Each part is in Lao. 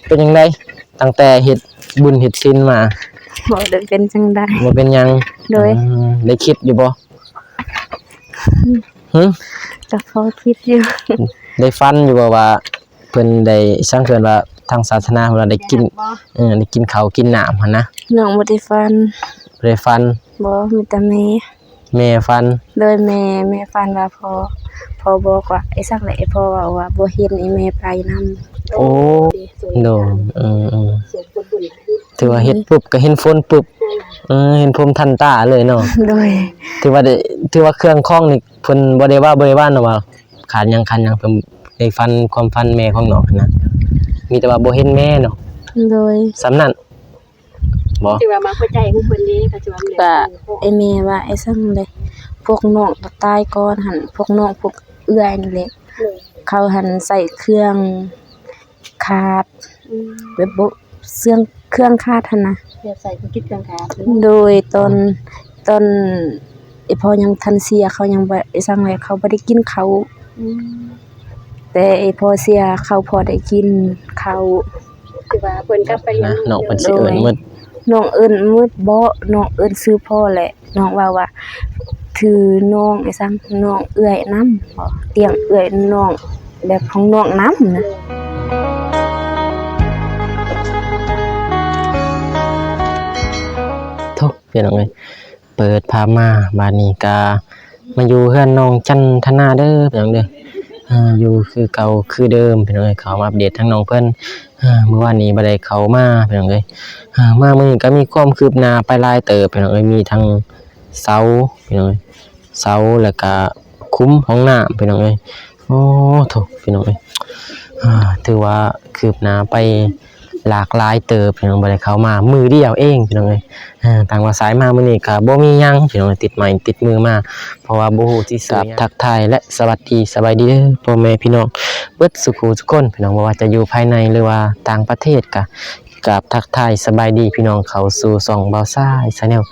ເປັນຈັ່ງໃດ ຕັ້ງແຕ່ເຮັດບຸນເຮັດສິນມາ? ບໍ່ໄດ້ເປັນຈັ່ງໃດ. ບໍ່ເປັນຫຍັງ? ໂດຍ. ອືມ ໄດ້ຄິດຢູ່ບໍ່? ຫຶ? ກໍພໍຄິດຢູ່. ໄດ້ຝັນຢູ່ບໍ່ວ່າ ເພິ່ນໄດ້ສັງເກດວ່າທາງສາສະໜາເພິ່ນວ່າໄດ້ກິນ ເອີ ໄດ້ກິນເຂົ້າກິນນ້ຳຫັ້ນນະ? ນ້ອງບໍ່ໄດ້ຝັນ. ບໍ່ໄດ້ຝັນ? ບໍ່ ມີແຕ່ແມ່. ແມ່ຝັນ? ໂດຍ ແມ່ ແມ່ຝັນວ່າພໍ່ ພໍ່ບອກວ່າ ໄອ້ສັກ ແລະ ໄອ້ພໍ່ເວົ້າວ່າບໍ່ເຫັນອີ່ແມ່ໄປນຳ. ໂອ້ ໂດຍ ເອີໆ ຖືວ່າເຮັດປຸບກໍເຫັນຝົນປຸບ ເອີ ເຫັນພົມທັນຕາເລີຍເນາະ. ໂດຍ ຖືວ່າໄດ້ ຖືວ່າເຄື່ອງຂອງນີ້ເພິ່ນບໍ່ໄດ້ເວົ້າ ບໍ່ໄດ້ວ່າເນາະວ່າ ຂາດຫຍັງ ຂາດຫຍັງ ເພິ່ນໄດ້ຝັນຄວາມຝັນແມ່ຂອງນ້ອງຫັ້ນນະ ມີແຕ່ວ່າບໍ່ເຫັນແມ່ເນາະ. ໂດຍ ສ່ຳນັ້ນບໍ? ຖືວ່າມາຫົວໃຈຂອງເພິ່ນເດ້ ກໍຖືວ່າ ກໍໄອ້ແມ່ວ່າໄອ້ສັງເດ້ ພວກນ້ອງກໍຕາຍກ່ອນຫັ້ນ ພວກນ້ອງ ພວກເອື້ອຍນີ້ແຫຼະ ໂດຍ ເຂົາຫັ້ນໃສ່ເຄື່ອງຄາດ ອືມ ແບບບໍ່ ເຄື່ອງ ເຄື່ອງຄາດຫັ້ນນະ ແບບໃສ່ເຄື່ອງຄາດ. ໂດຍ ຕອນ ຕອນໄອ້ພໍ່ຍັງທັນເສຍ ເຂົາຍັງບໍ່ ໄອ້ສັງເລີຍ ເຂົາບໍ່ໄດ້ກິນເຂົ້າ. ອືມ ແຕ່ໄອ້ພໍ່ເສຍ ເຂົາພໍໄດ້ກິນເຂົ້າ. ຄືວ່າເພິ່ນກັບໄປ ນະ ນ້ອງເພິ່ນຊິເອີ້ນໝົດ. ໂດຍ ນ້ອງເອີ້ນໝົດບໍ? ນ້ອງເອີ້ນຊື່ພໍ່ແຫຼະ. ນ້ອງເວົ້າວ່າ ຖືນ້ອງ ໄອ້ສັງ ນ້ອງເອື້ອຍນຳບໍ? ຕຽງເອື້ອຍນ້ອງ ແບບຂອງນ້ອງນຳນະ. ໂທ້ ພີ່ນ້ອງເອີຍ ເປີດພາບມາ ບາດນີ້ກະມາຢູ່ເຮືອນນ້ອງຈັນທະນາເດີ ພີ່ນ້ອງເດີ. ເອີ ຢູ່ຄືເກົ່າຄືເດີມ ພີ່ນ້ອງເອີຍ. ເຂົ້າມາອັບເດດທາງນ້ອງເພິ່ນ ເອີ ມື້ວານນີ້ບໍ່ໄດ້ເຂົ້າມາ ພີ່ນ້ອງເອີຍ. ເອີ ມາມື້ນີ້ກໍມີຄວາມຄືບໜ້າໄປຫຼາຍເຕີບ ພີ່ນ້ອງເອີຍ. ມີທັງເສົາ ພີ່ນ້ອງເອີຍ ເສົາ ແລ້ວກະຂຸມຫ້ອງນ້ຳ ພີ່ນ້ອງເອີຍ. ໂອ້ ໂທ້ ພີ່ນ້ອງເອີຍ ອ່າ ຖືວ່າຄືບໜ້າໄປຫຼາກຫຼາຍເຕີບ ພີ່ນ້ອງ ບໍ່ໄດ້ເຂົ້າມາມື້ດຽວເອງ ພີ່ນ້ອງເອີຍ. ເອີ ທາງວ່າສາຍມາມື້ນີ້ກໍບໍ່ມີຫຍັງ ພີ່ນ້ອງເອີຍ ຕິດໄມ້ຕິດມືມາ ເພາະວ່າບໍ່ຮູ້ຊິກາບທັກທາຍ ແລະ ສະຫວັດດີ ສະບາຍດີເດີ ພໍ່ແມ່ພີ່ນ້ອງເບິດສູ່ຜູ້ສູ່ຄົນ ພີ່ນ້ອງ ບໍ່ວ່າຈະຢູ່ພາຍໃນ ຫຼືວ່າຕ່າງປະເທດ ກໍກາບທັກທາຍສະບາຍດີ ພີ່ນ້ອງ ເຂົ້າສູ່ຊ່ອງບ່າວຊາຍ Channel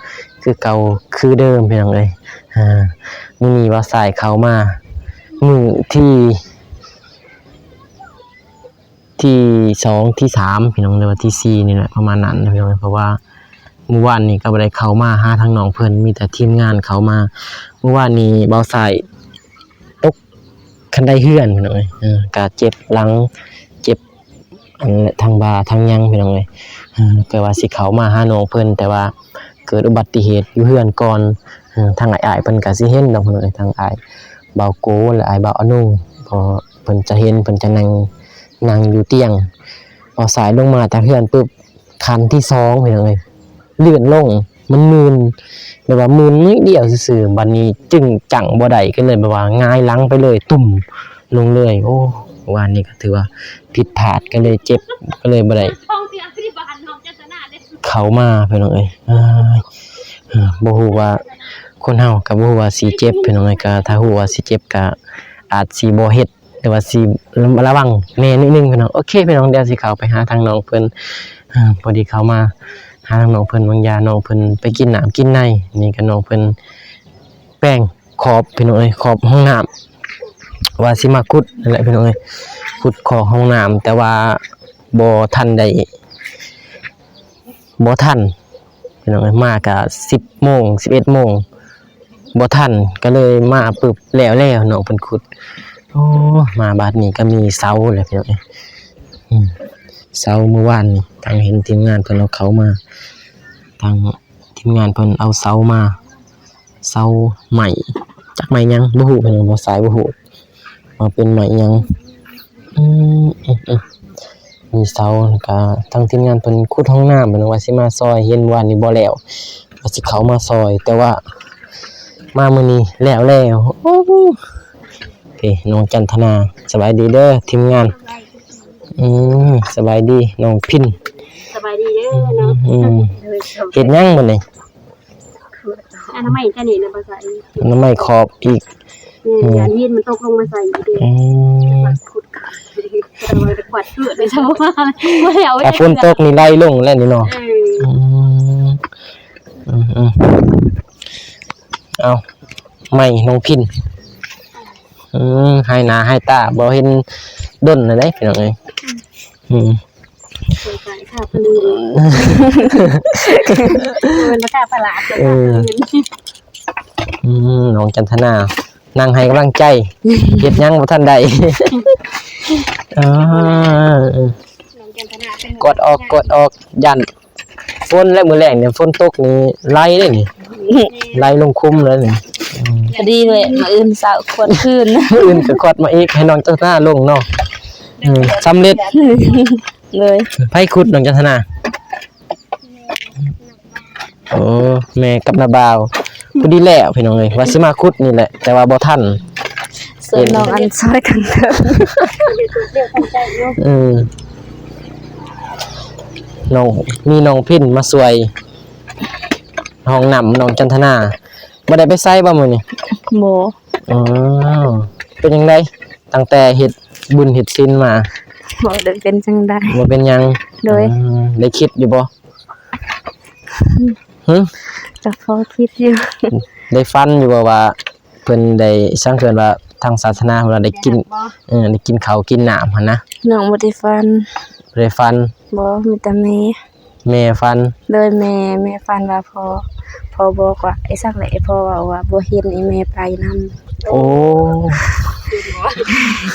ຄືເກົ່າຄືເດີມ ພີ່ນ້ອງເອີຍ. ອ່າ ມື້ນີ້ບ່າວຊາຍເຂົ້າມາມື້ທີ ທີສອງ ທີສາມ ພີ່ນ້ອງ ຫຼືວ່າທີສີ່ນີ້ແຫຼະ ປະມານນັ້ນ ພີ່ນ້ອງ. ເພາະວ່າມື້ວານນີ້ກໍບໍ່ໄດ້ເຂົ້າມາຫາທາງນ້ອງເພິ່ນ ມີແຕ່ທີມງານເຂົ້າມາ. ມື້ວານນີ້ບ່າວຊາຍຕົກຄັນໄດເຮືອນ ພີ່ນ້ອງເອີຍ. ເອີ ກະເຈັບຫຼັງ ເຈັບ ອັນ ທັງບ່າທັງຫຍັງ ພີ່ນ້ອງເອີຍ. ເອີ ກໍວ່າຊິເຂົ້າມາຫານ້ອງເພິ່ນ ແຕ່ວ່າເກີດອຸບັດຕິເຫດຢູ່ເຮືອນກ່ອນ. ເອີ ທາງອ້າຍໆເພິ່ນກໍຊິເຫັນດອກ ພີ່ນ້ອງເອີຍ ທາງອ້າຍບ່າວໂກ ແລະ ອ້າຍບ່າວອານຸງ ເພາະເພິ່ນຈະເຫັນ ເພິ່ນຈະນັ່ງ ນັ່ງຢູ່ຕຽງ. ພໍສາຍລົງມາຈາກເຮືອນປຶບ ຂັ້ນທີສອງ ພີ່ນ້ອງເອີຍ ເລື່ອນລົງ ມັນມື່ນ ແບບວ່າມື່ນໜ້ອຍດຽວຊື່ໆ ບັດນີ້ຈຶ່ງຈັງບໍ່ໄດ້ ກໍເລີຍແບບວ່າຫງາຍຫຼັງໄປເລີຍ ຕຸ້ມລົງເລີຍ. ໂອ້ ວານນີ້ກໍຖືວ່າຜິດພາດ ກໍເລີຍເຈັບ ກໍເລີຍບໍ່ໄດ້ເຂົ້າມາ ພີ່ນ້ອງເອີຍ. ເອີ ເອີ ບໍ່ຮູ້ວ່າ ຄົນເຮົາກໍບໍ່ຮູ້ວ່າຊິເຈັບ ພີ່ນ້ອງເອີຍ. ກໍຖ້າຮູ້ວ່າຊິເຈັບ ກໍອາດຊິບໍ່ເຮັດ ແຕ່ວ່າຊິລະວັງແດ່ໜ້ອຍໜຶ່ງ ພີ່ນ້ອງ. ໂອເຄ ພີ່ນ້ອງ ດຽວຊິເຂົ້າໄປຫາທາງນ້ອງເພິ່ນ. ເອີ ພໍດີເຂົ້າມາຫາທາງນ້ອງເພິ່ນ ບາງຢ່າງນ້ອງເພິ່ນໄປກິນນ້ຳກິນໃນ. ນີ້ກໍນ້ອງເພິ່ນແປງຂອບ ພີ່ນ້ອງເອີຍ ຂອບຫ້ອງນ້ຳ ວ່າຊິມາຂຸດນັ້ນແຫຼະ ພີ່ນ້ອງເອີຍ ຂຸດຄອກຫ້ອງນ້ຳ ແຕ່ວ່າບໍ່ທັນໄດ້ ບໍ່ທັນ ພີ່ນ້ອງເອີຍ. ມາກະສິບໂມງ ສິບເອັດໂມງ ບໍ່ທັນ ກໍເລີຍມາປຶບ ແລ້ວແລ້ວ ນ້ອງເພິ່ນຂຸດ. ໂອ້ ມາບາດນີ້ກໍມີເສົາແລ້ວ ພີ່ນ້ອງເອີຍ. ອືມ ເສົາມື້ວານນີ້ ທາງເຫັນທີມງານເພິ່ນເອົາເຂົ້າມາ ທາງທີມງານເພິ່ນເອົາເສົາມາ ເສົາໄມ້ ຈັກໄມ້ຫຍັງບໍ່ຮູ້ ພີ່ນ້ອງ ບ່າວຊາຍບໍ່ຮູ້ວ່າເປັນໄມ້ຫຍັງ. ອືມ ອືມ ອືມ ມີເສົາ ແລ້ວກະທາງທີມງານເພິ່ນຂຸດຫ້ອງນ້ຳ ເພິ່ນວ່າຊິມາຊ່ອຍ ເຫັນວານນີ້ບໍ່ແລ້ວ ວ່າຊິເຂົ້າມາຊ່ອຍ ແຕ່ວ່າມາມື້ນີ້ແລ້ວແລ້ວ. ໂອ້ ເອີ ນ້ອງຈັນທະນາ ສະບາຍດີເດີທີມງານ. ອືມ ສະບາຍດີນ້ອງພິນ ສະບາຍດີເດີເນາະ. ອືມ ເຮັດຫຍັງມື້ນີ້? ອະນາໄມຈະນີ້ນະ ພາສາອີກ ອະນາໄມຂອບອີກ. ແມ່ນ ອືມ ຢ້ານຫີນມັນຕົກລົງມາໃສ່ອີກເດ້. ອືມ ແຕ່ວ່າຂວັດເກີດໄປຊະ ບໍ່ໄດ້ເອົາໄວ້. ຖ້າຝົນຕົກນີ້ໄຫຼລົງແລ້ວນີ້ເນາະ. ເອີ ອືມ ອືມໆ ເອົາ ໄມ້ນ້ອງພິນ. ອືມ ຫາຍໜ້າຫາຍຕາ ບໍ່ເຫັນດົນແລ້ວເດ້ ພີ່ນ້ອງເອີຍ. ອືມ ອືມ. ຂາຍຂ້າວປະລືນ ເປັນລາຄາຕະຫຼາດ ເອີ ຂາຍຂ້າວປະລືນ. ອືມ ນ້ອງຈັນທະນາ ນັ່ງໃຫ້ກຳລັງໃຈ ເຮັດຫຍັງບໍ່ທັນໄດ້ ອໍ ນ້ອງຈັນທະນາເປັນ ກວດອອກ ກວດອອກ ຢ້ານຝົນ ແລະ ມື້ແລງນີ້ຝົນຕົກນີ້ໄຫຼເດ້ນີ້ ໄຫຼລົງຄຸມເລີຍນີ້ ອືມ ພໍດີເລີຍ ມື້ອື່ນເຊົ້າກວດຄືນ ມື້ອື່ນກໍກວດມາອີກ ໃຫ້ນ້ອງຈັນທະນາລົງເນາະ ອືມ ສຳເລັດ ໂດຍ ໃຜຂຸດ ນ້ອງຈັນທະນາ? ໂອ້ ແມ່ກັບນ້າບ່າວ ພໍດີແລ້ວພີ່ນ້ອງເອີຍ ວ່າຊິມາຂຸດນີ້ແຫຼະ ແຕ່ວ່າບໍ່ທັນ ເຊີນນ້ອງອັນຊ່ອຍກັນເດີ ເອີ ນ້ອງ ມີນ້ອງພິນມາຊ່ວຍຫ້ອງນ້ຳ ນ້ອງຈັນທະນາ ບໍ່ໄດ້ໄປໃສບໍ່ມື້ນີ້? ບໍ່ ອໍ ເປັນຈັ່ງໃດ ຕັ້ງແຕ່ເຮັດບຸນເຮັດສິນມາ? ບໍ່ໄດ້ເປັນຈັ່ງໃດ ບໍ່ເປັນຫຍັງ ໂດຍ ອືມ ໄດ້ຄິດຢູ່ບໍ່? ຫຶ ກໍພໍຄິດຢູ່ ໄດ້ຝັນຢູ່ບໍ່ວ່າເພິ່ນໄດ້ ສັງເກດວ່າທາງສາສະໜາເພິ່ນວ່າໄດ້ກິນ ເອີ ໄດ້ກິນເຂົ້າກິນນ້ຳຫັ້ນນະ? ນ້ອງບໍ່ໄດ້ຝັນ ບໍ່ໄດ້ຝັນ ບໍ່ ມີແຕ່ແມ່ ແມ່ຝັນ ໂດຍ ແມ່ ແມ່ຝັນວ່າພໍ່ ພໍ່ບອກວ່າ ໄອ້ສັກແຫຼະ ພໍ່ເວົ້າວ່າບໍ່ເຫັນອີ່ແມ່ໄປນຳ ໂອ້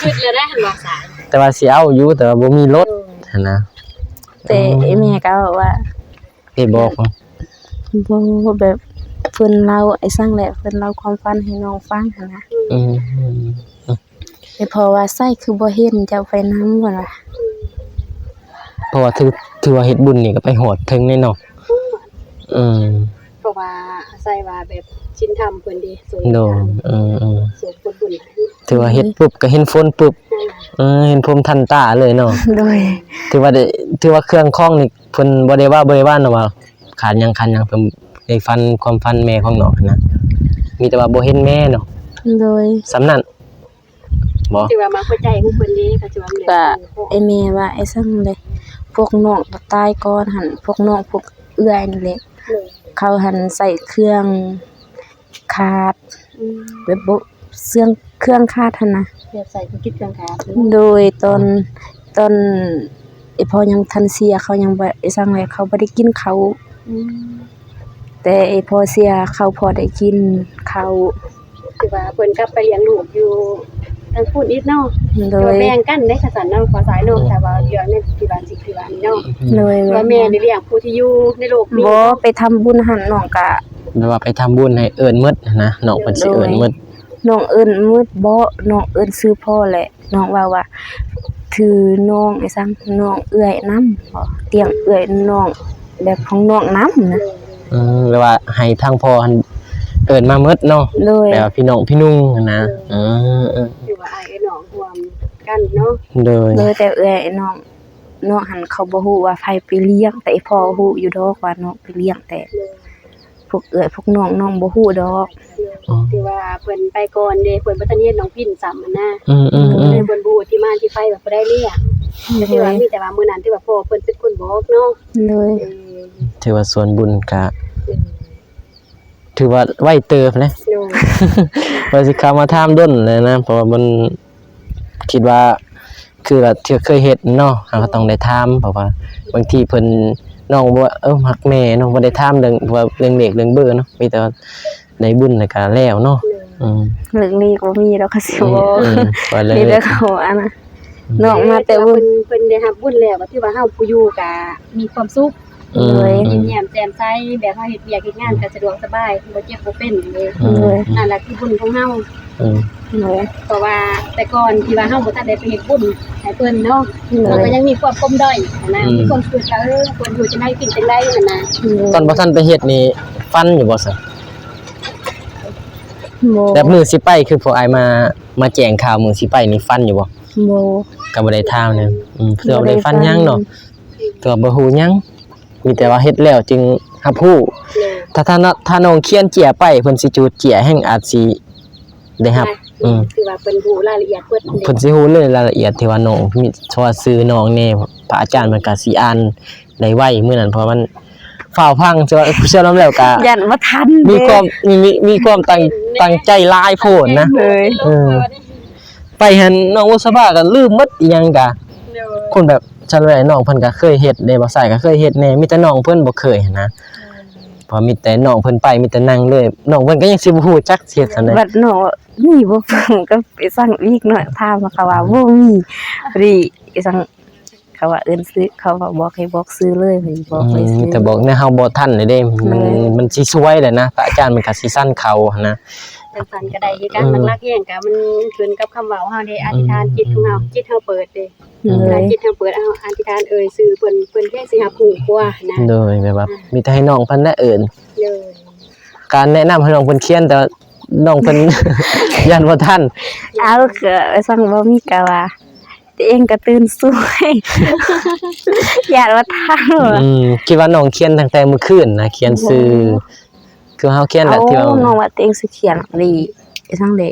ຄິດແລ້ວໄດ້ຫັ້ນວ່າສາຍ ແຕ່ວ່າຊິເອົາຢູ່ ແຕ່ວ່າບໍ່ມີລົດຫັ້ນນະ ແຕ່ ອືມ ອີ່ແມ່ກໍເວົ້າວ່າ ໄດ້ບອກບໍ່? ບໍ່ ແບບເພິ່ນເລົ່າ ໄອ້ສັງແຫຼະ ເພິ່ນເລົ່າຄວາມຝັນໃຫ້ນ້ອງຟັງຫັ້ນນະ ອືມ ແຕ່ພໍ່ວ່າ ໃສຄືບໍ່ເຫັນເຈົ້າໄປນຳ ເພິ່ນວ່າ ເພາະວ່າຖື ຖືວ່າເຮັດບຸນນີ້ກໍໄປຮອດເທິງແນ່ເນາະ ອືມ ເພາະວ່າອາໄສວ່າແບບສິນທຳເພິ່ນເດ້ ໂດຍ ເອີໆ ສວນຜົນບຸນ ຖືວ່າເຮັດປຸບກໍເຫັນຜົນປຸບ ເອີ ເຫັນຜົມທັນຕາເລີຍເນາະ ໂດຍ ຖືວ່າໄດ້ ຖືວ່າເຄື່ອງຂອງນີ້ເພິ່ນບໍ່ໄດ້ວ່າ ບໍ່ໄດ້ວ່າເນາະວ່າຂາດຫຍັງ ຂາດຫຍັງ ເພິ່ນໄດ້ຝັນຄວາມຝັນແມ່ຂອງນ້ອງຫັ້ນນະ ມີແຕ່ວ່າບໍ່ເຫັນແມ່ເນາະ ໂດຍ ສ່ຳນັ້ນບໍ່ ທີ່ວ່າມາຫົວໃຈຂອງເພິ່ນເດ້ ກໍຄືວ່າ ກໍໄອ້ແມ່ວ່າໄອ້ສັງເດ້ ພວກນ້ອງຕາຍກ່ອນຫັ້ນ ພວກນ້ອງ ພວກເອື້ອຍນີ້ແຫຼະ ໂດຍ ເຂົາຫັ້ນໃສ່ເຄື່ອງ ຂາດ ອືມ ແບບບໍ່ ເຊື່ອງ ເຄື່ອງຂາດຫັ້ນນະ ແບບໃສ່ເຄື່ອງຄິດເຄື່ອງຂາດ ໂດຍ ຕອນ ຕອນໄອ້ພໍ່ຍັງທັນເສຍ ເຂົາຍັງບໍ່ ໄອ້ສັງແລະ ເຂົາບໍ່ໄດ້ກິນເຂົ້າ ອືມ ແຕ່ໄອ້ພໍ່ເສຍ ເຂົາພໍໄດ້ກິນເຂົ້າ ຄືວ່າເພິ່ນກັບໄປລ້ຽງລູກຢູ່ທາງພຸ້ນອີກເນາະ ໂດຍ ແບ່ງກັນເດ້ ຄັນຊັ້ນເນາະ ພໍ່ຊາຍເນາະ ອືມ ຖ້າວ່າເລື່ອງໃນປັດຈຸບັນ ສິ ຄືວ່ານີ້ເນາະ ໂດຍ ວ່າແມ່ໄດ້ລ້ຽງຜູ້ທີ່ຢູ່ໃນໂລກນີ້ ບໍ່ ໄປທຳບຸນຫັ້ນ ນ້ອງກະ ແບບວ່າໄປທຳບຸນໃຫ້ເອີ້ນໝົດຫັ້ນນະ ນ້ອງເພິ່ນຊິເອີ້ນໝົດ ໂດຍ ນ້ອງເອີ້ນໝົດ ບໍ່ ນ້ອງເອີ້ນຊື່ພໍ່ແຫຼະ ນ້ອງເວົ້າວ່າ ຖືນ້ອງ ອີ່ສັງ ນ້ອງເອື້ອຍນຳ ລ້ຽງເອື້ອຍນ້ອງ ແບບຂອງນ້ອງນຳນະ ອືມ ແບບວ່າໃຫ້ທາງພໍ່ຫັ້ນເອີ້ນມາໝົດເນາະ ໂດຍ ແບບວ່າພີ່ນ້ອງພີ່ນຸ່ງຫັ້ນນະ ໂດຍ ເອີໆ ຄືວ່າອ້າຍເອື້ອຍນ້ອງຮ່ວມກັນເນາະ ໂດຍ ໂດຍ ແຕ່ເອື້ອຍນ້ອງ ນ້ອງຫັ້ນເຂົາບໍ່ຮູ້ວ່າໃຜໄປລ້ຽງ ແຕ່ອີ່ພໍ່ຮູ້ຢູ່ດອກວ່ານ້ອງໄປລ້ຽງ ແຕ່ ໂດຍ ພວກເອື້ອຍພວກນ້ອງ ນ້ອງບໍ່ຮູ້ດອກ ໂດຍ ອໍ ທີ່ວ່າເພິ່ນໄປກ່ອນເດ້ ເພິ່ນບໍ່ທັນເຫັນນ້ອງພິນຊ້ຳຫັ້ນນະ ອືມໆໆ ເພິ່ນບໍ່ຮູ້ທີ່ມາທີ່ໄປວ່າຜູ້ໃດລ້ຽງ ໂດຍ ກໍຄືວ່າມີແຕ່ວ່າມື້ນັ້ນທີ່ວ່າພໍ່ເພິ່ນເປັນຄົນບອກເນາະ ໂດຍ ເອີ ຖືວ່າສວນບຸນກະ ໂດຍ ຖືວ່າໄວເຕີບແຫຼະ ໂດຍ ວ່າຊິເຂົ້າມາຖາມດົນແລ້ວນະ ເພາະວ່າມັນ ຄິດວ່າຄືວ່າເທື່ອເຄີຍເຮັດເນາະ ເຮົາກໍຕ້ອງໄດ້ຖາມ ເພາະວ່າບາງທີເພິ່ນ ນ້ອງບໍ່ ເອີ ຮັກແມ່ເນາະ ບໍ່ໄດ້ຖາມເລື່ອງ ວ່າເລື່ອງເລກເລື່ອງເບີເນາະ ມີແຕ່ວ່າໄດ້ບຸນແລ້ວກໍແລ້ວເນາະ ອືມ ເລື່ອງເລກບໍ່ມີດອກ ກໍຊິເວົ້າ ອືມ ວ່າເລື່ອງເລກ ມີແຕ່ເຂົາອັນນະ ອືມ ນ້ອງມາແຕ່ບຸນ ເພິ່ນ ເພິ່ນໄດ້ຮັບບຸນແລ້ວ ກໍຖືວ່າເຮົາຜູ້ຢູ່ກໍມີຄວາມສຸກ ອືມ ໂດຍ ຍິ້ມແຍ້ມແຈ່ມໃສ ແບບເຮົາເຮັດວຽກເຮັດງານກໍສະດວກສະບາຍ ບໍ່ເຈັບບໍ່ເປັນເດ້ ອືມ ໂດຍ ນັ້ນລະຄືບຸນຂອງເຮົາ ອືມ ໂດຍ ເພາະວ່າແຕ່ກ່ອນທີ່ວ່າເຮົາບໍ່ທັນໄດ້ໄປເຮັດບຸນໃຫ້ເພິ່ນເນາະ ໂດຍ ເຮົາກໍຍັງມີຄວາມປົມດ້ອຍຫັ້ນນະ ອືມ ມີຄວາມຄິດວ່າ ເອີ ຄວນຢູ່ຈັ່ງໃດກິນຈັ່ງໃດຫັ້ນນະ ໂດຍ ຕອນບໍ່ທັນໄປເຮັດນີ້ຝັນຢູ່ບໍ່ຊະ? ບໍ່ ແບບມື້ຊິໄປ ຄືພວກອ້າຍມາ ມາແຈ້ງຂ່າວມື້ຊິໄປນີ້ຝັນຢູ່ບໍ່? ບໍ່ ກໍບໍ່ໄດ້ຖາມນະ ອືມ ຄືວ່າບໍ່ໄດ້ຝັນຫຍັງເນາະ ຄືວ່າບໍ່ຮູ້ຫຍັງ ມີແຕ່ວ່າເຮັດແລ້ວຈຶ່ງຮັບຮູ້ ໂດຍ ຖ້າ ຖ້າ ຖ້ານ້ອງຂຽນເຈ້ຍໄປ ເພິ່ນຊິຈູດເຈ້ຍແຮງ ອາດຊິໄດ້ຮັບ ອືມ ຄືວ່າເພິ່ນຮູ້ລາຍລະອຽດເບິດ ເພິ່ນຊິຮູ້ເລີຍລາຍລະອຽດທີ່ວ່ານ້ອງມີ ເພາະວ່າຊື່ນ້ອງແດ່ ພະອາຈານເພິ່ນກໍຊິອ່ານໄດ້ໄວມື້ນັ້ນ ເພາະວ່າມັນຟ້າວຟັງ ເຊື່ອ ເຊື່ອນຳແລ້ວກໍຢ້ານບໍ່ທັນ ມີຄວາມ ມີ ມີຄວາມຕັ້ງ ຕັ້ງໃຈຫຼາຍໂພດນະ ໂດຍ ເອີ ໄປຫັ້ນນ້ອງບຸດສະບາກໍລືມໝົດອີ່ຫຍັງກະ ໂດຍ ຄົນແບບ ສ່ວນຫຼາຍນ້ອງເພິ່ນກໍເຄີຍເຮັດເດ້ ບ່າວຊາຍກໍເຄີຍເຮັດແດ່ ມີແຕ່ນ້ອງເພິ່ນບໍ່ເຄີຍຫັ້ນນະ ເພາະມີແຕ່ນ້ອງເພິ່ນໄປ ມີແຕ່ນັ່ງເລີຍ ນ້ອງເພິ່ນກໍຍັງຊິບໍ່ຮູ້ຈັກຊິເຮັດສ່ຳໃດ ບັດນ້ອງວ່າມີບໍ່ເບິ່ງ ກໍໄປສັ່ງອີກໜ້ອຍ ຖາມເຂົາວ່າບໍ່ມີ ພໍດີສັ່ງ ເຂົາວ່າເອີ້ນຊື່ ເຂົາວ່າບອກໃຫ້ບອກຊື່ເລີຍ ເພິ່ນບອກໃຫ້ຊື່ ອືມ ແຕ່ບອກແນວເຮົາບໍ່ທັນເດ້ ມັນ ມັນຊິຊວຍແຫຼະນະ ພະອາຈານມັນກໍຊິສັ່ນເຂົາຫັ້ນນະ ຈັ່ງຊັ້ນກໍໄດ້ຄືກັນ ອືມ ມັນຫຼັກແຮງກໍມັນຂຶ້ນກັບຄຳເວົ້າເຮົາເດ້ ອະທິຖານ ອືມ ຈິດຂອງເຮົາ ອືມ ຈິດເຮົາເປີດເດ້ ອືມ ຖ້າຈິດເຮົາເປີດ ເຮົາອະທິຖານເອີ່ຍຊື່ເພິ່ນ ເພິ່ນແຮງຊິຮັບຮູ້ກວ່ານະ ໂດຍ ແບບວ່າ ອ່າ ມີແຕ່ໃຫ້ນ້ອງເພິ່ນແຫຼະເອີ້ນ ໂດຍ ການແນະນຳໃຫ້ນ້ອງເພິ່ນຂຽນ ແຕ່ນ້ອງເພິ່ນຢ້ານບໍ່ທັນ ເອົາ ກໍສັ່ງບໍ່ມີ ກໍວ່າ ຕົວເອງກໍຕື່ນສວຍ ຢ້ານວ່າທາງ ອືມ ຄິດວ່ານ້ອງຂຽນຕັ້ງແຕ່ມື້ຄືນນະ ຂຽນຊື່ ຄືເຮົາຂຽນແຫຼະ ທີ່ວ່າ ນ້ອງວ່າຕົວເອງຊິຂຽນອີ່ຫຍັງເດ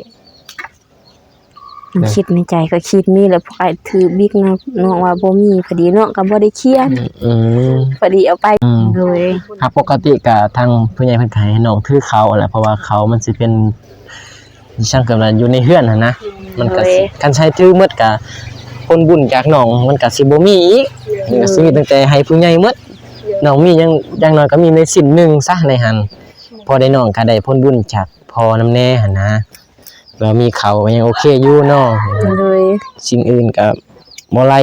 ມັນຄິດໃນໃຈ ກໍຄິດມີແຫຼະ ພວກອ້າຍຖືບິກນະ ນ້ອງວ່າບໍ່ມີ ພໍດີນ້ອງກໍບໍ່ໄດ້ຂຽນ ອືມ ພໍດີເອົາໄປ ອືມ ໂດຍ ຫາກປົກກະຕິກະທາງຜູ້ໃຫຍ່ເພິ່ນກໍໃຫ້ນ້ອງຖືເຂົ້າແຫຼະ ເພາະວ່າເຂົ້າມັນຊິເປັນ ຊ່າງເກີດວ່າຢູ່ໃນເຮືອນຫັ້ນນະ ມັນກໍຊິ ໂດຍ ຄັນໃຊ້ຖືໝົດກະຜົນບຸນຈາກນ້ອງມັນກະຊິບໍ່ມີອີກ ໂດຍ ມັນກະຊິມີຕັ້ງແຕ່ໃຫ້ຜູ້ໃຫຍ່ໝົດ ໂດຍ ນ້ອງມີຫຍັງ ຢ່າງໜ້ອຍກໍມີໄດ້ສິ້ນໜຶ່ງຊະໃນຫັ້ນ ພໍໄດ້ນ້ອງກໍໄດ້ຜົນບຸນຈາກພໍ່ນຳແດ່ຫັ້ນນະ ແລ້ວມີເຂົ້າກໍຍັງໂອເຄຢູ່ເນາະ ໂດຍ ສິ່ງອື່ນກໍບໍ່ໄຫຼ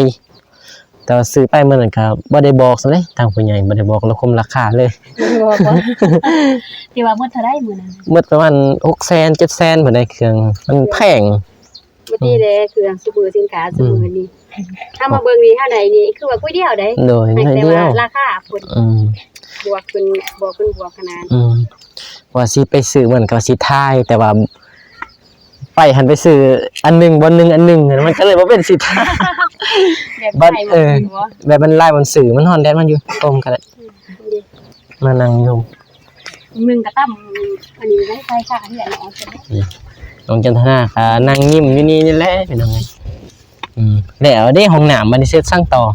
ແຕ່ວ່າຊື້ໄປມື້ນັ້ນກໍບໍ່ໄດ້ບອກຊ້ຳເດ້ ທາງຜູ້ໃຫຍ່ບໍ່ໄດ້ບອກລາຄາຄົມລາຄາເລີຍ ບໍ່ບອກວ່າ ທີ່ວ່າໝົດເທົ່າໃດມື້ນັ້ນ ໝົດປະມານຫົກແສນ ເຈັດແສນພຸ້ນໃດ ເຄື່ອງມັນແພງ ບໍ່ດີເດ້ ເຄື່ອງຊຸມື້ສິນຄ້າຊຸມື້ນີ້ ອືມ ເຮົາມາເບິ່ງນີ້ເຮົາໄດ້ນີ້ຄືວ່າກຸ້ຍດຽວໃດ ໂດຍ ແຕ່ວ່າລາຄາພຸ້ນ ອືມ ບວກຂຶ້ນ ບວກຂຶ້ນ ບວກຂະໜາດ ອືມ ວ່າຊິໄປຊື້ມັນກໍຊິຖ່າຍ ແຕ່ວ່າ ໄປຫັ້ນໄປຊື້ອັນໜຶ່ງ ບ່ອນໜຶ່ງອັນໜຶ່ງ ມັນກໍເລີຍບໍ່ເປັນສິ ແບບ ບັດ ເອີ ແບບມັນຫຼາຍບ່ອນຊື້ ມັນຮ້ອນແດດມັນຢູ່ ຕົ້ມກໍໄດ້ ອືມ ມານັ່ງຢູ່ ໜຶ່ງກໍຕຳ ອັນນີ້ໄດ້ໃສ່ຊາເຮືອນເນາະ ນີ້ ນ້ອງຈັນທະນາກໍນັ່ງຍິ້ມຢູ່ນີ້ນີ້ແຫຼະ ພີ່ນ້ອງເອີຍ ອືມ ແລ້ວເດ້ ຫ້ອງນ້ຳບັດນີ້ເຮັດສັງຕໍ່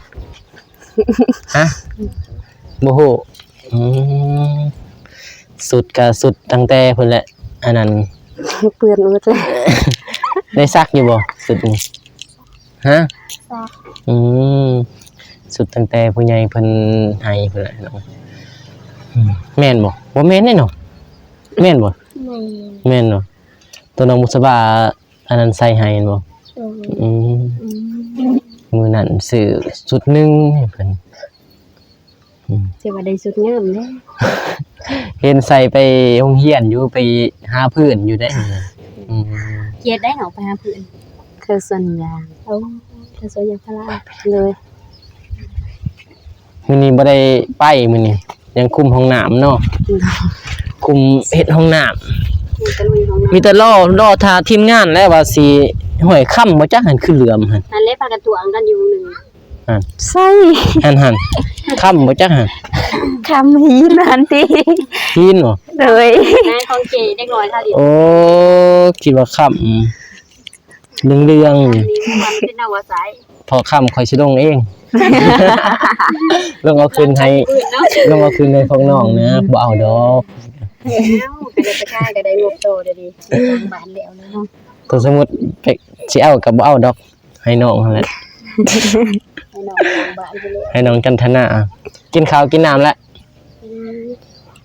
ຮະ ບໍ່ຮູ້ ອືມ ຊຸດກໍຊຸດຕັ້ງແຕ່ພຸ້ນແຫຼະ ອັນນັ້ນ ເປື້ອນໝົດແລ້ວ ໄດ້ຊັກຢູ່ບໍ່ຊຸດນີ້ ຮະ ຊັກ ອືມ ຊຸດຕັ້ງແຕ່ຜູ້ໃຫຍ່ເພິ່ນໃຫ້ພຸ້ນແຫຼະເນາະ ອືມ ແມ່ນບໍ່ ບໍ່ແມ່ນເດ້ເນາະ ແມ່ນບໍ່ ແມ່ນ ແມ່ນເນາະ ຕົວນ້ອງບຸດສະບາ ອັນນັ້ນໃສ່ໃຫ້ແມ່ນບໍ່ ໂດຍ ອືມ ອືມ ມື້ນັ້ນຊື້ຊຸດໜຶ່ງໃຫ້ເພິ່ນ ອືມ ຖືວ່າໄດ້ຊຸດງາມເດ້ ເຫັນໃສ່ໄປໂຮງຮຽນຢູ່ ໄປຫາເພື່ອນຢູ່ເດ້ ອືມ ກຽດໄດ້ເນາະ ໄປຫາເພື່ອນ ຄືສວນຢາງ ໂອ້ ຄືສວນຢາງພາລາ ໂດຍ ມື້ນີ້ບໍ່ໄດ້ໄປ ມື້ນີ້ຍັງຄຸມຫ້ອງນ້ຳເນາະ ໂດຍ ຄຸມເຮັດຫ້ອງນ້ຳ ມີແຕ່ລຸຍຫ້ອງນ້ຳ ມີແຕ່ລໍ ລໍຖ້າທີມງານແຫຼະວ່າຊິ ຫ້ວຍ ຄ່ຳບໍ່ຈັກຫັ້ນ ຄືເຫຼືອມຫັ້ນ ນັ້ນແຫຼະ ພາກັນທວງກັນຢູ່ມື້ໜຶ່ງຫັ້ນ ໃສ່ຫັ້ນ ຄ່ຳບໍ່ຈັກຫັ້ນ ຄ່ຳຫີນຫັ້ນຕິ ຫີນບໍ່ ໂດຍ ນາຍຂອງເຈເດັກນ້ອຍທາລິນ ໂອ້ ຄິດວ່າຄ່ຳ ເຫຼືອງໆ ນີ້ມັນເປັນນະວະສາຍ ພໍຄ່ຳຂ້ອຍຊິລົງເອງ ລົງເອົາຄືນໃຫ້ ລົງເອົາຄືນໃຫ້ພວກນ້ອງນະ ບໍ່ເອົາດອກ ເອົ້າ ກໍໄດ້ໄປຂາຍກໍໄດ້ງົບໂຕເດ ສ້າງບ້ານແລ້ວເນາະ ຖ້າສົມມຸດໄປຊິເອົາກໍບໍ່ເອົາດອກ ໃຫ້ນ້ອງຫັ້ນແຫຼະ ໃຫ້ນ້ອງສ້າງບ້ານ ໃຫ້ນ້ອງຈັນທະນາ ກິນເຂົ້າກິນນ້ຳແລ້ວ ອື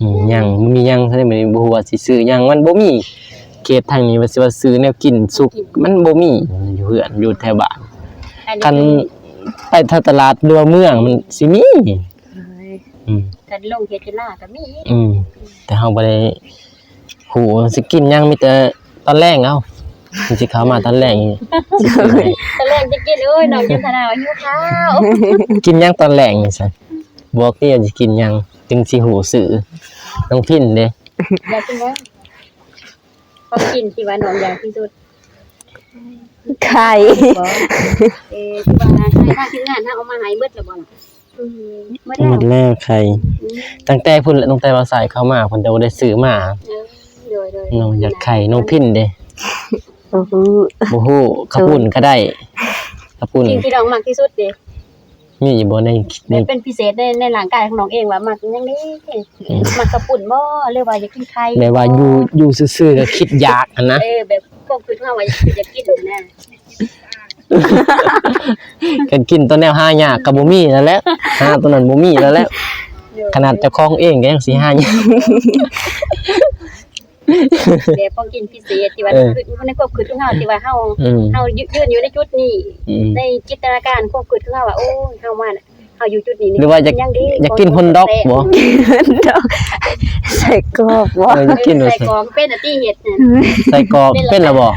ມ ອືມ ຍັງ ບໍ່ມີຫຍັງ ຄັນມື້ນີ້ບໍ່ຮູ້ວ່າຊິຊື້ຫຍັງ ມັນບໍ່ມີ ເຂດທາງນີ້ວ່າຊິວ່າຊື້ແນວກິນສຸກ ມັນບໍ່ມີ ຢູ່ເຮືອນ ຢູ່ແຖວບ້ານ ຄັນໄປແຖວຕະຫຼາດ ຫຼືວ່າເມືອງ ມັນຊິມີ ໂອ້ຍ ອືມ ຄັນລົງເຂດເວລາກໍມີ ອືມ ແຕ່ເຮົາບໍ່ໄດ້ຮູ້ວ່າຊິກິນຫຍັງ ມີແຕ່ຕອນແລງເອົາ ມັນຊິເຂົ້າມາຕອນແລງ ຕອນແລງຊິກິນ ໂອ້ຍ ນ້ອງຈັນທະນາວ່າຫິວເຂົ້າ ກິນຫຍັງຕອນແລງນີ້ຊັ້ນ ບອກຕິວ່າຊິກິນຫຍັງ ຈຶ່ງຊິຮູ້ຊື່ ນ້ອງພິນເດ້ ຢາກກິນຫຍັງ? ຂອງກິນທີ່ວ່ານ້ອງຢາກທີ່ສຸດ ໄຂ່ ບໍ່ ເອີ ທີ່ວ່າໃຫ້ທາງທີມງານເຮົາເອົາມາໃຫ້ເບິດແລ້ວບໍ່ລະ? ອືມ ໝົດແລ້ວ ໝົດແລ້ວໄຂ່ ອືມ ຕັ້ງແຕ່ພຸ້ນແຫຼະ ຕັ້ງແຕ່ວ່າສາຍເຂົ້າມາ ເພິ່ນຈະບໍ່ໄດ້ຊື້ມາ ເອີ ໂດຍໆ ນ້ອງຢາກໄຂ່ ນ້ອງພິນເດ້ ບໍ່ຮູ້ ບໍ່ຮູ້ ເຂົ້າປຸ້ນກໍໄດ້ ເຂົ້າປຸ້ນ ສິ່ງທີ່ນ້ອງມັກທີ່ສຸດເດ້ ມີຢູ່ບໍ່ໃນ ໃນ ເປັນພິເສດໃນ ໃນຮ່າງກາຍຂອງນ້ອງເອງວ່າມັກຫຍັງເດ້? ອືມ ມັກເຂົ້າປຸ້ນບໍ່ ຫຼືວ່າຢາກກິນໄຂ່ ແບບວ່າຢູ່ ຢູ່ຊື່ໆກໍຄິດຢາກຫັ້ນນະ ເອີ ແບບຄວາມຄິດເຮົາວ່າຢາກ ຢາກກິນຫັ້ນນະ ຄັນກິນຕົວແນວຫາຍາກກໍບໍ່ມີແລ້ວແຫຼະ ຫາຕົວນັ້ນບໍ່ມີແລ້ວແຫຼະ ຂະໜາດເຈົ້າຂອງເອງກໍຍັງຊິຫາຍາກ. ແບບຂອງກິນພິເສດທີ່ວ່າ ເອີ ຄຶດ ໃນຄວາມຄິດຂອງເຮົາ ທີ່ວ່າເຮົາ ອືມ ເຮົາຢືນຢູ່ໃນຈຸດນີ້ ອືມ ໃນຈິນຕະນາການຄວາມຄິດຂອງເຮົາວ່າ ໂອ້ຍ ເຮົາມາ ເຮົາຢູ່ຈຸດນີ້ ຫຼືວ່າຢາກ ຢາກກິນຮອດດອກບໍ່? ຮອດດອກ ໄສ້ກອກບໍ່? ເອີ ຢາກກິນ ເອີ ໄສ້ກອກເປັນອັນທີ່ເຮັດນັ້ນ ໄສ້ກອກເປັນລະບໍ່?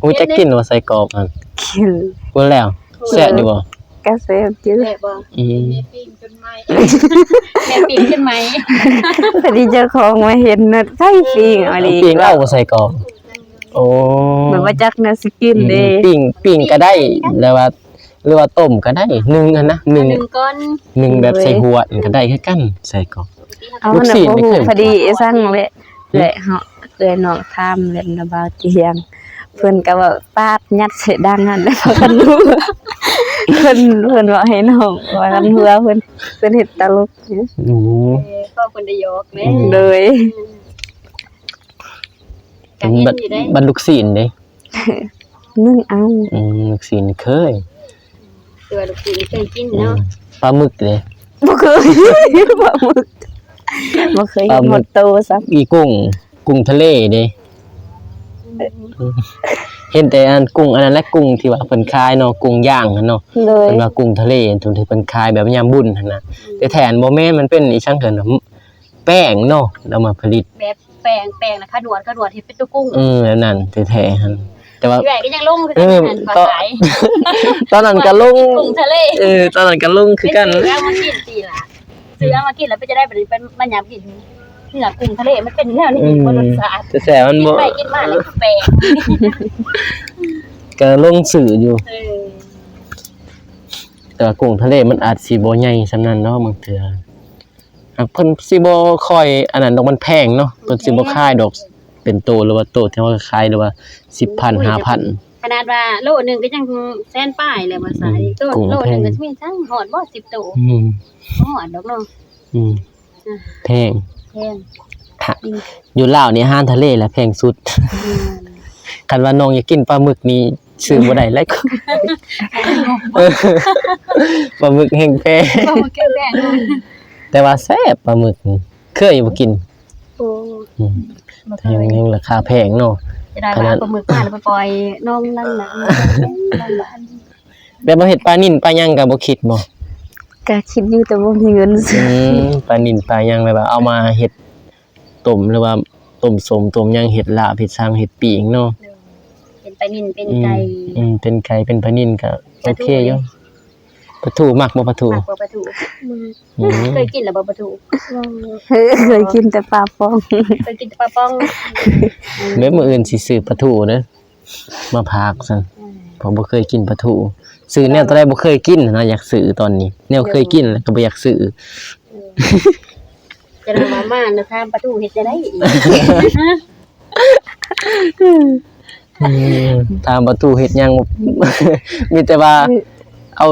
ຮູ້ຈັກກິນບໍ່ໄສ້ກອກຫັ້ນ? ກິນ ກິນແລ້ວ ແຊບຢູ່ບໍ່? ກະແຊບຢູ່ ແຊບບໍ່? ອືມ ແມ່ປີ້ງຈົນໄໝ້ ແມ່ປີ້ງຈົນໄໝ້ ພໍດີເຈົ້າຂອງມາເຫັນນະ ໄຜປີ້ງເອົາດີ ປີ້ງເອົາບໍ່ໃສ່ກອງ ໂອ້ ແບບວ່າຈັກແນວຊິກິນເດ້ ອືມ ປີ້ງ ປີ້ງກໍໄດ້ ແຕ່ວ່າ ຫຼືວ່າຕົ້ມກໍໄດ້ ໜຶ້ງຫັ້ນນະ ໜຶ້ງ ໜຶ້ງກ່ອນ ໜຶ້ງແບບໃສ່ຫວດ ໂດຍ ກໍໄດ້ຄືກັນ ໃສ່ກອງ ເອົາ ລູກຊີ້ນນີ້ຄື ພໍດີສັ່ງແຫຼະ ແລະເຮົາ ເອື້ອຍນ້ອງຖາມແມ່ນລະບ່າວຈຽງ ເພິ່ນກໍເວົ້າປາດຍັດໃສ່ດັງຫັ້ນ ແລ້ວພາກັນຫົວ ເພິ່ນ ເພິ່ນເວົ້າໃຫ້ນ້ອງ ພາກັນຫົວ ເພິ່ນ ເພິ່ນເຮັດຕະຫຼົກ ອືມ ເອີ ເວົ້າເພິ່ນໄດ້ຫຍອກແດ່ ອືມ ໂດຍ ອືມ ກໍເຫັນຢູ່ເດ້ ບັດ ບັດລູກຊີ້ນເດ້ ໜຶ້ງເອົາ ອືມ ລູກຊີ້ນເຄີຍ ແຕ່ວ່າລູກຊີ້ນເຄີຍກິນເນາະ ອືມ ປາໝຶກເດ້ ບໍ່ເຄີຍ ປາໝຶກ ບໍ່ເຄີຍເຫັນ ປາໝຶກ ຮອດໂຕຊ້ຳ ອີກຸ້ງ ກຸ້ງທະເລເດ້ ອືມ ເຫັນແຕ່ອັນກຸ້ງອັນນັ້ນແຫຼະ ກຸ້ງທີ່ວ່າເພິ່ນຂາຍເນາະ ກຸ້ງຍ່າງຫັ້ນເນາະ ໂດຍ ເພິ່ນວ່າກຸ້ງທະເລ ທີ່ເພິ່ນຂາຍແບບຍາມບຸນຫັ້ນນະ ອືມ ແຕ່ແທ້ມັນບໍ່ແມ່ນ ມັນເປັນອີ່ຫຍັງເອີ້ນ ແປ້ງເນາະ ເອົາມາຜະລິດ ແບບແປ້ງ ແປ້ງ ແລ້ວຂະໜວດ ຂະໜວດເຮັດເປັນຕົວກຸ້ງ ເອີ ອັນນັ້ນແທ້ໆຫັ້ນ ແຕ່ວ່າ ເອື້ອຍກໍຍັງລົງຄືກັນ ເອີ ຕອນ ຕອນນັ້ນກໍລົງ ກຸ້ງທະເລ ເອີ ຕອນນັ້ນກໍລົງຄືກັນ ໄປຊື້ເອົາມາກິນຕິລະ ຊື້ເອົາມາກິນແລ້ວເປັນຈັ່ງໃດ ບັດນີ້ໄປ ມາຫຍັບກິນເນື້ອກຸ້ງທະເລ ມັນເປັນແນວນີ້ ອືມ ບໍ່ລົດຊາດ ແຕ່ແທ້ມັນບໍ່ ກິນໄປກິນມາແລ້ວຄືແປ້ງ ກໍລົງຊື້ຢູ່ ເອີ ແຕ່ວ່າກຸ້ງທະເລມັນອາດຊິບໍ່ໃຫຍ່ສ່ຳນັ້ນເນາະ ບາງເທື່ອ ຫາກເພິ່ນຊິບໍ່ຄ່ອຍອັນນັ້ນດອກ ມັນແພງເນາະ ເພິ່ນຊິບໍ່ຂາຍດອກ ເປັນໂຕ ຫຼືວ່າໂຕທີ່ເຮົາຂາຍ ຫຼືວ່າສິບພັນ ຫ້າພັນ ຂະໜາດວ່າໂລໜຶ່ງກໍຍັງແສນປາຍແລ້ວວ່າຊະ ອືມ ໂຕ ກຸ້ງ ໂລໜຶ່ງກໍຊິມີຈັກຮອດບໍ່ ສິບໂຕ ອືມ ບໍ່ຮອດດອກເນາະ ອືມ ອ່າ ແພງ ແພງ ຢູ່ລາວນີ້ອາຫານທະເລແຫຼະແພງສຸດ ອືມ ຄັນວ່ານ້ອງຢາກກິນປາໝຶກນີ້ ຊື້ບໍ່ໄດ້ແລ້ວ ປາໝຶກແຮງແພງ ປາໝຶກແຮງແພງ ແຕ່ວ່າແຊບປາໝຶກ ເຄີຍບໍ່ກິນ? ໂອ້ ອືມ ບໍ່ເຄີຍ ແຮງ ແຮງລາຄາແພງເນາະ ຈະໄດ້ວ່າເອົາປາໝຶກມາແລ້ວໄປປ່ອຍໜອງຫຼັງນັ້ນ ແບບວ່າເຮັດປານິນປາຫຍັງກໍບໍ່ຄິດບໍ່? ກໍຄິດຢູ່ ແຕ່ບໍ່ມີເງິນຊື້ ອືມ ປານິນປາຫຍັງ ແບບວ່າເອົາມາເຮັດ ຕົ້ມ ຫຼືວ່າຕົ້ມສົ້ມ ຕົ້ມຫຍັງ ເຮັດລາບ ເຮັດສັງ ເຮັດປີ້ງເນາະ ໂດຍ ເປັນປານິນ ເປັນໄກ່ ອືມ ອືມ ເປັນໄກ່ ເປັນປານິນກໍໂອເຄຢູ່ ປາທູ ມັກບໍ່ປາທູ? ມັກບໍ່ປາທູ? ອືມ ເຄີຍກິນແລ້ວບໍ່ປາທູ? ເຄີຍ ເຄີຍກິນແຕ່ປາປ່ອງ ເຄີຍກິນແຕ່ປາປ່ອງ ແມ່ນ ມື້ອື່ນຊິຊື້ປາທູເດີ ມາຝາກຊັ້ນ ເອີ ເພາະບໍ່ເຄີຍກິນປາທູ ຊື້ແນວຕົວໃດບໍ່ເຄີຍກິນນະ ຢາກຊື້ຕອນນີ້ ແນວເຄີຍກິນແລ້ວກໍບໍ່ຢາກຊື້ ເອີ ຈະໄດ້ມາ ມານະ ຖາມປາທູເຮັດຈັ່ງໃດອີກ ອືມ ຖາມປາທູເຮັດຫຍັງ ມີແຕ່ວ່າ ເອົາ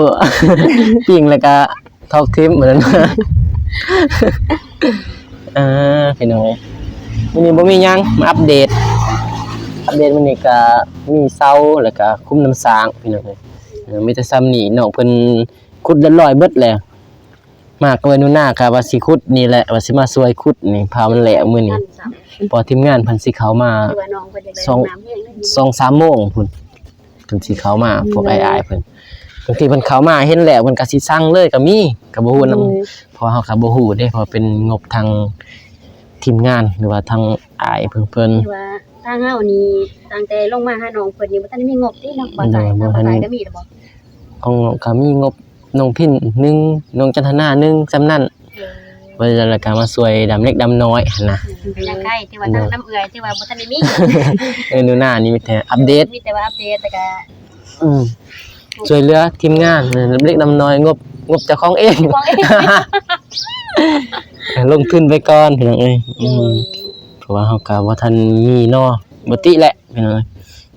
ປີ້ງແລ້ວກະຖອກຖິ້ມ ແບບນັ້ນ ອ່າ ພີ່ນ້ອງເອີຍ ມື້ນີ້ບໍ່ມີຫຍັງ ມາອັບເດດ ອັບເດດມື້ນີ້ກະມີເສົາ ແລ້ວກະຂຸມນ້ຳສ້າງ ພີ່ນ້ອງເອີຍ ເອີ ມີແຕ່ສ່ຳນີ້ ນ້ອງເພິ່ນຂຸດຮຽບຮ້ອຍເບິດແລ້ວ ມາກັບເອື້ອຍໜູນາກະວ່າຊິຂຸດນີ້ແຫຼະ ວ່າຊິມາຊ່ວຍຂຸດນີ້ ພາມັນແລ້ວມື້ນີ້ ເພາະທີມງານເພິ່ນຊິເຂົ້າມາ ສອງ ສອງສາມໂມງພຸ້ນ ເພິ່ນຊິເຂົ້າມາ ພວກອ້າຍໆເພິ່ນ ບາງທີເພິ່ນເຂົ້າມາເຫັນແລ້ວ ເພິ່ນກໍຊິສັ່ງເລີຍກໍມີ ກໍບໍ່ຮູ້ນຳ ໂດຍ ເພາະເຮົາກໍບໍ່ຮູ້ເດ້ ເພາະເປັນງົບທາງທີມງານ ຫຼືວ່າທາງອ້າຍເພິ່ນ ເພິ່ນ ຄືວ່າທາງເຮົານີ້ ຕັ້ງແຕ່ລົງມາຫານ້ອງເພິ່ນນີ້ ບໍ່ທັນໄດ້ມີງົບຕິເນາະ ບໍ່ ໂດຍ ສາຍ ບໍ່ທັນ ບໍ່ສາຍກໍມີແລ້ວບໍ່? ຂອງນ້ອງກໍມີງົບ ນ້ອງພິນໜຶ່ງ ນ້ອງຈັນທະນາໜຶ່ງ ສ່ຳນັ້ນ ເອີ ວ່າແລ້ວກໍມາຊ່ວຍດຳເລັກດຳນ້ອຍຫັ້ນນະ ກໍຍັງໄດ້ ທີ່ວ່າ ໂດຍ ທາງນຳເອື້ອຍ ທີ່ວ່າບໍ່ທັນໄດ້ມີ ເອື້ອຍໜູນານີ້ມີແຕ່ອັບເດດ ມີແຕ່ວ່າອັບເດດ ແລ້ວກໍ ອືມ ຊ່ວຍເຫຼືອທີມງານ ເອີ ດຳເລັກດຳນ້ອຍ ງົບ ງົບເຈົ້າຂອງເອງ ເຈົ້າຂອງເອງ ລົງທຶນໄປກ່ອນ ພີ່ນ້ອງເອີຍ ອືມ ໂດຍ ເພາະວ່າເຮົາກໍບໍ່ທັນມີເນາະ ບໍ່ຕິແຫຼະ ພີ່ນ້ອງເອີຍ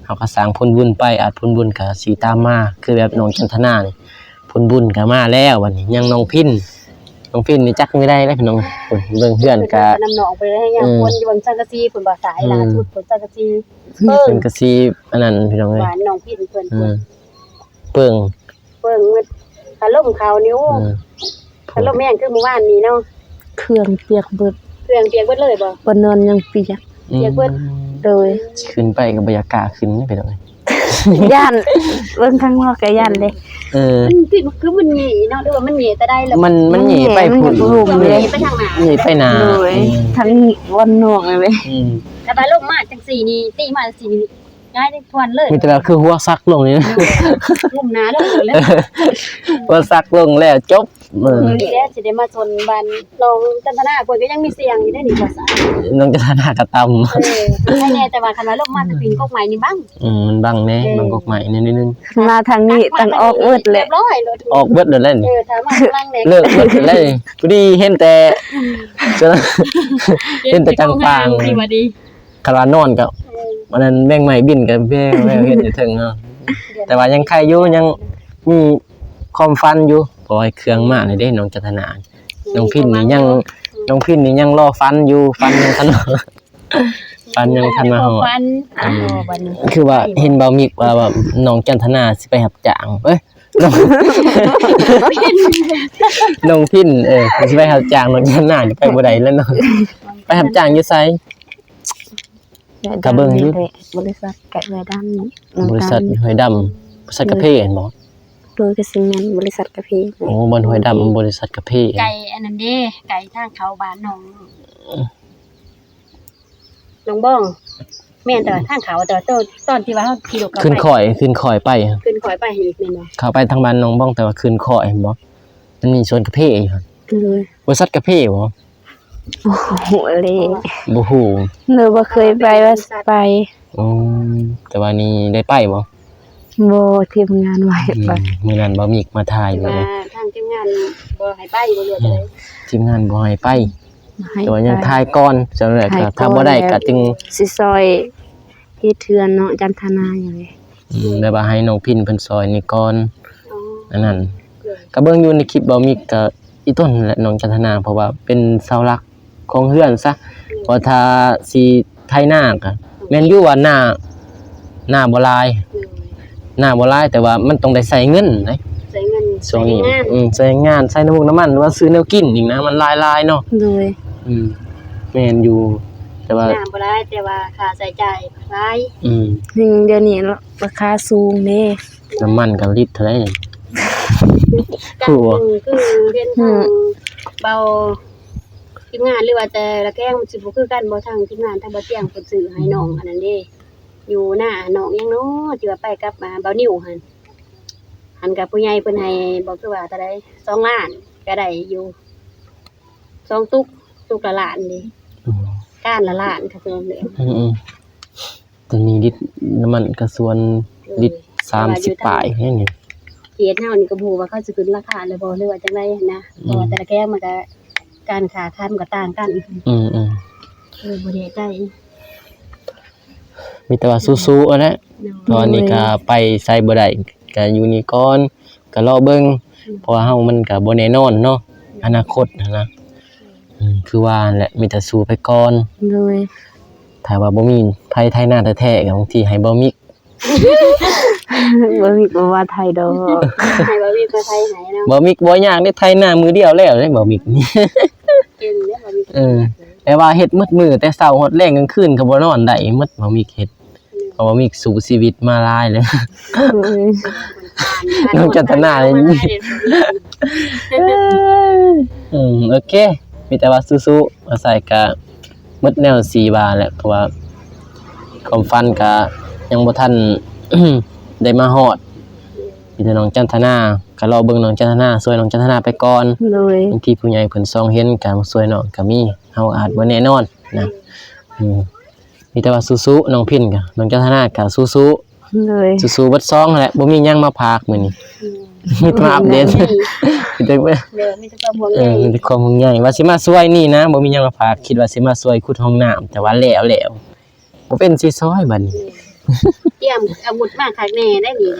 ເຮົາກໍສ້າງຜົນບຸນໄປ ອາດຜົນບຸນກໍຊິຕາມມາ ຄືແບບນ້ອງຈັນທະນານີ້ ຜົນບຸນກໍມາແລ້ວ ບັດນີ້ຍັງນ້ອງພິນ ນ້ອງພິນນີ້ຈັກມື້ໃດແລ້ວ ພີ່ນ້ອງເອີຍ ເບິ່ງເຮືອນກໍ ເພິ່ນກໍນຳນ້ອງໄປເລີຍ ຍັງ ອືມ ຄົນຢູ່ເບິ່ງສັງກະສີພຸ້ນ ບໍ່ສາຍ ອືມ ລ່າສຸດພຸ້ນ ສັງກະສີ ອືມ ເບິ່ງ ສັງກະສີອັນນັ້ນ ພີ່ນ້ອງເອີຍ ບ້ານນ້ອງພິນເພິ່ນ ອືມ ເປິງ ເປິງໝົດ ອາລົມເຂົານີ້ ໂອ້ ເອີ ອາລົມແຮງຄືມື້ວານນີ້ເນາະ ເຄື່ອງປຽກເບິດ ເຄື່ອງປຽກເບິດເລີຍບໍ່? ບ່ອນນອນຍັງປຽກ ອືມ ປຽກເບິດ ໂດຍ ຂຶ້ນໄປກໍບໍ່ຢາກກ້າຂຶ້ນເດ້ພີ່ນ້ອງເອີຍ ຢ້ານ ເບິ່ງທາງນອກກໍຢ້ານເດ້ ເອີ ມັນຄື ຄືມັນແຫຍ່ເນາະ ຫຼືວ່າມັນແຫຍ່ແຕ່ໃດແລ້ວ ມັນ ມັນແຫຍ່ໄປ ມັນ ມັນ ພຸ້ນ ຍັງບໍ່ຮູ້ ມັນແຫຍ່ໄປທາງໜ້າ ແຫຍ່ໄປໜ້າ ໂດຍ ອືມ ທາງບ່ອນນອກນັ້ນເດ້ ອືມ ຖ້າວ່າລົງມາຈັ່ງຊີ້ນີ້ ຕີມາຈັ່ງຊີ້ນີ້ ຫງາຍທວນເລີຍ ມີແຕ່ວ່າຄືຫົວສັກລົງນີ້ ງຸ້ມໜ້າລົງເລີຍ ຫົວສັກລົງແລ້ວຈົບ ເອີ ດີແລ້ວຊິໄດ້ມາຊົນບ້ານນ້ອງຈັນທະນາ ເພິ່ນກໍຍັງມີສຽງຢູ່ເດ້ນີ້ ວ່າຊັ້ນ ນ້ອງຈັນທະນາກໍຕ່ຳ ເອີ ໃຫ້ແນ່ ແຕ່ວ່າຄັນວ່າລົມມາແຕ່ປີນກົກໄມ້ນີ້ບັງ ອືມ ມັນບັງແນ່ ເອີ ບັງກົກໄມ້ແນ່ໜ້ອຍໜຶ່ງ ມາທາງນີ້ຕ້ອງອອກເບິດແຫຼະ ຮຽບຮ້ອຍໂລດ ອອກເບິດໂລດແຫຼະນີ້ ເອີ ຖ້າມາທາງຫຼັງແນ່ ເລີກເບິດແຫຼະ ພໍດີເຫັນແຕ່ ເຫັນແຕ່ຈັງປາງ ທີ່ວ່າດີ ຄັນວ່ານອນກໍ ເອີ ອັນນັ້ນແມງໄມ້ບິນກໍແວ່ວໆ ເຮັດຢູ່ເທິງເນາະ ແຕ່ວ່າຍັງໄຄຢູ່ ຍັງມີຄວາມຝັນຢູ່ ເພາະວ່າເຄື່ອງມາແລ້ວເດ້ ນ້ອງຈັນທະນາ ນ້ອງພິນນີ້ຍັງ ນ້ອງພິນນີ້ຍັງລໍຝັນຢູ່ ຝັນຍັງທັນ ຝັນຍັງທັນມາຮອດ ຝັນ ອືມ ອໍ ບັດນີ້ ຄືວ່າເຫັນບ່າວມິກວ່າ ວ່ານ້ອງຈັນທະນາຊິໄປຮັບຈ້າງ ເອີຍ ນ້ອງ ນ້ອງພິນ ເອີ ຊິໄປຮັບຈ້າງ ນ້ອງຈັນທະນາໄປບໍ່ໄດ້ແລ້ວເນາະ ໄປຮັບຈ້າງຢູ່ໃສ? ກະເບິ່ງຢູ່ ບໍລິສັດໄກ່ຫ້ວຍດຳ ບໍລິສັດຫ້ວຍດຳ ບໍລິສັດກາເຟແມ່ນບໍ່? ໂດຍ ກະຊິແມ່ນບໍລິສັດກາເຟ ໂອ້ ບ້ານຫ້ວຍດຳ ບໍລິສັດກາເຟ ໄກ່ອັນນັ້ນເດ້ ໄກ່ທາງເຂົ້າບ້ານນ້ອງ ນ້ອງບອງ ແມ່ນ ແຕ່ວ່າທາງເຂົ້າ ແຕ່ວ່າຕອນ ຕອນທີ່ວ່າເຮົາຂີ່ລົດເຂົ້າໄປ ຂຶ້ນຄ້ອຍ ຂຶ້ນຄ້ອຍໄປ ຂຶ້ນຄ້ອຍໄປໃຫ້ອີກແມ່ນບໍ່? ເຂົ້າໄປທາງບ້ານນ້ອງບອງ ແຕ່ວ່າຂຶ້ນຄ້ອຍແມ່ນບໍ່? ມັນມີສວນກາເຟຢູ່ ໂດຍ ບໍລິສັດກາເຟບໍ່? ບໍ່ຮູ້ເລີຍ ບໍ່ຮູ້ ເລີຍບໍ່ເຄີຍໄປວ່າຊິໄປ ອືມ ແຕ່ວ່ານີ້ໄດ້ໄປບໍ່? ບໍ່ ທີມງານບໍ່ໃຫ້ໄປ ອືມ ມື້ນັ້ນບ່າວມິກມາຖ່າຍຢູ່ ວ່າທາງທີມງານບໍ່ໃຫ້ໄປ ບໍ່ເລືອກ ອືມ ເລີຍ ທີມງານບໍ່ໃຫ້ໄປ ບໍ່ໃຫ້ໄປ ແຕ່ວ່າຍັງຖ່າຍກ່ອນ ສຳລັບຖ້າບໍ່ໄດ້ກໍຈຶ່ງຊິຊ່ອຍເຮັດເຮືອນເນາະ ຈັນທະນາຫຍັງນີ້ ອືມ ແບບວ່າໃຫ້ນ້ອງພິນເພິ່ນຊ່ອຍນີ້ກ່ອນ ອໍ ອັນນັ້ນ ໂດຍ ກໍເບິ່ງຢູ່ໃນຄລິບບ່າວມິກກໍ ອີ່ຕົນແຫຼະ ນ້ອງຈັນທະນາ ເພາະວ່າເປັນເສົາຫຼັກຂອງເຮືອນຊະ ເພາະຖ້າຊິໄຖນາກໍແມ່ນຢູ່ວ່ານາ ນາບໍ່ຫຼາຍ ນາບໍ່ຫຼາຍ ແຕ່ວ່າມັນຕ້ອງໄດ້ໃຊ້ເງິນເດ້ ໃຊ້ເງິນ ຊ່ວງນີ້ ໃຊ້ແຮງງານ ອືມ ໃຊ້ແຮງງານ ໃຊ້ນ້ຳມັນ ນ້ຳມັນ ຫຼືວ່າຊື້ແນວກິນອີກນະ ມັນຫຼາຍໆເນາະ ໂດຍ ອືມ ແມ່ນຢູ່ ແຕ່ວ່ານາບໍ່ຫຼາຍ ແຕ່ວ່າຄ່າໃຊ້ຈ່າຍຫຼາຍ ອືມ ແຮງ ດຽວນີ້ລາຄາສູງເດ້ ນ້ຳມັນກໍລິດເທົ່າໃດ? ກະຄືເຫັນທາງເບົາທີມງານ ຫຼືວ່າແຕ່ລະແຂວງ ມັນຊິບໍ່ຄືກັນບໍ່? ທາງທີມງານທາງບ່າວຕຽງເພິ່ນຊື້ໃຫ້ນ້ອງອັນນັ້ນເດ້ ຢູ່ນານ້ອງຫຍັງເນາະ ທີ່ວ່າໄປກັບ ອ່າ ບ່າວນິວຫັ້ນ ຫັ້ນກະຜູ້ໃຫຍ່ເພິ່ນໃຫ້ບໍ່ ຄືວ່າເທົ່າໃດ ສອງລ້ານ ກະໄດ້ຢູ່ສອງຕຸກ ຕຸກລະລ້ານເດ້ ອືມ ການລະລ້ານ ກະຄືເລື່ອງ ອືມໆ ຕອນນີ້ລິດນ້ຳມັນກະສ່ວນ ເອີ ລິດສາມສິບປາຍແຮງນີ້ ເຂດເຮົານີ້ກໍບໍ່ຮູ້ວ່າເຂົາຊິຂຶ້ນລາຄາແລ້ວບໍ່ ຫຼືວ່າຈັ່ງໃດຫັ້ນນະ ອືມ ເພາະວ່າແຕ່ລະແຂວງມັນກະການຄ້າຂາຍມັນກະຕ່າງກັນ ອືມໆ ເອີ ບໍ່ແນ່ໃຈ ມີແຕ່ວ່າສູ້ໆຫັ້ນແຫຼະ ໂດຍ ຕອນນີ້ກະໄປໃສບໍ່ໄດ້ ກະຢູ່ນີ້ກ່ອນ ກະລໍເບິ່ງ ອືມ ເພາະວ່າເຮົາມັນກະບໍ່ແນ່ນອນເນາະ ອະນາຄົດຫັ້ນນະ ອືມ ຄືວ່າຫັ້ນແຫຼະ ມີແຕ່ສູ້ໄປກ່ອນ ໂດຍ ຖ້າວ່າບໍ່ມີໃຜໄຖນາແທ້ໆ ກະບາງທີໃຫ້ບ່າວມິກ ບໍ່ມີບໍ່ວ່າໄຖດອກ ໃຫ້ບ່າວມິກມາໄຖໃຫ້ເນາະ ບ່າວມິກບໍ່ຍາກເດ້ ໄຖນາມື້ດຽວແລ້ວເດ້ບ່າວມິກນີ້ ເກັ່ງເດ້ບ່າວມິກ ເອີ ແຕ່ວ່າເຮັດໝົດມື້ ແຕ່ເຊົ້າຮອດແລງ ກາງຄືນກໍບໍ່ນອນໄດ້ໝົດ ບ່າວມິກເຮັດ ອືມ ເພາະວ່າມິກສູ້ຊີວິດມາຫຼາຍແລ້ວ ໂອ້ຍ ນ້ອງຈັນທະນາ ອືມ ໂອເຄ ມີແຕ່ວ່າສູ້ໆ ອາໄສກະ ໝົດແນວຊິວ່າແຫຼະ ເພາະວ່າຄວາມຝັນກະຍັງບໍ່ທັນໄດ້ມາຮອດ ມີແຕ່ນ້ອງຈັນທະນາ ກະລໍເບິ່ງນ້ອງຈັນທະນາ ຊ່ວຍນ້ອງຈັນທະນາໄປກ່ອນ ໂດຍ ບາງທີຜູ້ໃຫຍ່ເພິ່ນສ່ອງເຫັນກະມາຊ່ວຍນ້ອງກະມີ ເຮົາອາດບໍ່ແນ່ນອນນະ ອືມ ມີແຕ່ວ່າສູ້ໆ ນ້ອງພິນກະ ນ້ອງຈັນທະນາກະສູ້ໆ ໂດຍ ສູ້ໆເບິດສອງຫັ້ນແຫຼະ ບໍ່ມີຫຍັງມາພາກມື້ນີ້ ອືມ ມີແຕ່ມາອັບເດດ ມີແຕ່ ໂດຍ ມີແຕ່ຄວາມຫ່ວງໃຍ ເອີ ມີແຕ່ຄວາມຫ່ວງໃຍ ວ່າຊິມາຊ່ວຍນີ້ນະ ບໍ່ມີຫຍັງມາພາກ ຄິດວ່າຊິມາຊ່ວຍຂຸດຫ້ອງນ້ຳ ແຕ່ວ່າແລ້ວແລ້ວ ບໍ່ເປັນຊິຊ່ອຍບັດນີ້ ຕຽມອາວຸດມາຄັກແນ່ໄດ໋ນີ້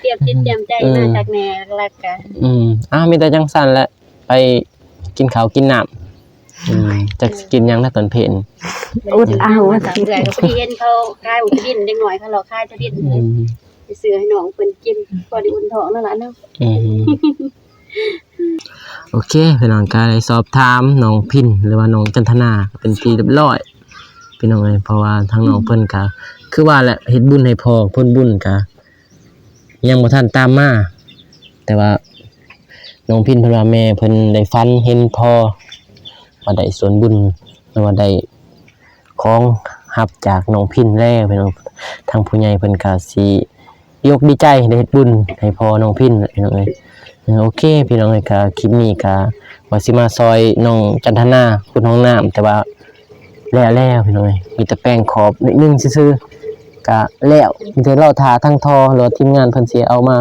ຕຽມຈິດຕຽມໃຈມາຄັກແນ່ ຫຼັກໆກະ ອືມ ອ່າ ມີແຕ່ຈັ່ງຊັ້ນແຫຼະ ໄປກິນເຂົ້າກິນນ້ຳ ອືມ ຈັກຊິກິນຫຍັງນະຕອນເພນ ອຸດເອົາ ເອື້ອຍກໍພໍດີເຫັນເຂົາຂາຍໝາກກະດິນ ເດັກນ້ອຍເຂົາເລາະຂາຍຕະດິນ ອືມ ຊື້ໃຫ້ນ້ອງເພິ່ນກິນ ພໍໄດ້ອຸ່ນທ້ອງນັ້ນລະເນາະ. ອືມ ໂອເຄ ພີ່ນ້ອງ ກໍໄດ້ສອບຖາມນ້ອງພິນ ຫຼືວ່ານ້ອງຈັນທະນາ ເປັນທີ່ຮຽບຮ້ອຍ ພີ່ນ້ອງເອີຍ. ເພາະວ່າທາງນ້ອງເພິ່ນກໍຄືວ່າແຫຼະ ເຮັດບຸນໃຫ້ພໍ່ ຜົນບຸນກໍຍັງບໍ່ທັນຕາມມາ ແຕ່ວ່ານ້ອງພິນເພິ່ນວ່າແມ່ເພິ່ນໄດ້ຝັນເຫັນພໍ່ ວ່າໄດ້ສ່ວນບຸນ ຫຼືວ່າໄດ້ ຂອງຮັບຈາກນ້ອງພິນແລ້ວ ພີ່ນ້ອງ. ທາງຜູ້ໃຫຍ່ເພິ່ນກໍຊິດີອົກດີໃຈ ໄດ້ເຮັດບຸນໃຫ້ພໍ່ນ້ອງພິນ ພີ່ນ້ອງເອີຍ. ເອີ ໂອເຄ ພີ່ນ້ອງເອີຍ ກໍຄລິບນີ້ກໍວ່າຊິມາຊ່ອຍນ້ອງຈັນທະນາຂຸດຫ້ອງນ້ຳ ແຕ່ວ່າແລ້ວແລ້ວ ພີ່ນ້ອງເອີຍ ມີແຕ່ແປງຂອບໜ້ອຍໜຶ່ງຊື່ໆ ກໍແລ້ວ. ມີແຕ່ລໍຖ້າທາງທໍ່ ຫຼືວ່າທີມງານເພິ່ນຊິເອົາມາ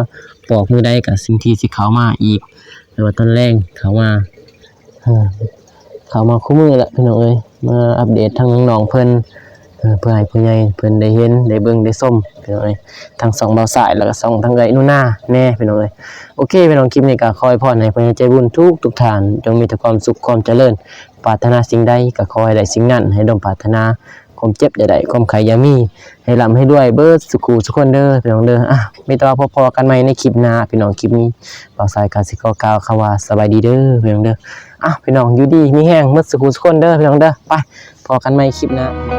ປອກມື້ໃດ ກໍສິ່ງທີ່ຊິເຂົ້າມາອີກ ຫຼືວ່າຕອນແລງເຂົ້າມາ ເອີ ເຂົ້າມາຄູ່ມື້ແຫຼະ ພີ່ນ້ອງເອີຍ ມາອັບເດດທາງນ້ອງໆເພິ່ນ ເອີ ເພື່ອໃຫ້ຜູ້ໃຫຍ່ເພິ່ນໄດ້ເຫັນ ໄດ້ເບິ່ງ ໄດ້ຊົມ ພີ່ນ້ອງເອີຍ. ທັງຊ່ອງບ່າວຊາຍ ແລ້ວກໍຊ່ອງທາງເອື້ອຍໜູນາແດ່ ພີ່ນ້ອງເອີຍ. ໂອເຄ ພີ່ນ້ອງ ຄລິບນີ້ກໍຂໍອວຍພອນໃຫ້ຜູ້ໃຫຍ່ໃຈບຸນທຸກໆທ່ານ ຈົ່ງມີແຕ່ຄວາມສຸກຄວາມຈະເລີນ ປາດຖະໜາສິ່ງໃດກໍຂໍໃຫ້ໄດ້ສິ່ງນັ້ນ ໃຫ້ສົມປາດຖະໜາ ຄວາມເຈັບຢ່າໄດ້ ຄວາມໄຂ້ຢ່າມີ ໃຫ້ລ່ຳໃຫ້ລວຍເບິດສູ່ຄູ່ສູ່ຄົນເດີ ພີ່ນ້ອງເດີ. ອ່ະ ມີແຕ່ວ່າພົບພໍ້ກັນໃໝ່ໃນຄລິບໜ້າ ພີ່ນ້ອງ. ຄລິບນີ້ບ່າວຊາຍກໍຊິຂໍກ່າວຄຳວ່າສະບາຍດີເດີ ພີ່ນ້ອງເດີ. ອ່ະ ພີ່ນ້ອງ ຢູ່ດີມີແຮງເບິດສູ່ຄູ່ສູ່ຄົນເດີ ພີ່ນ້ອງເດີ. ໄປ ພໍ້ກັນໃໝ່ຄລິບໜ້າ.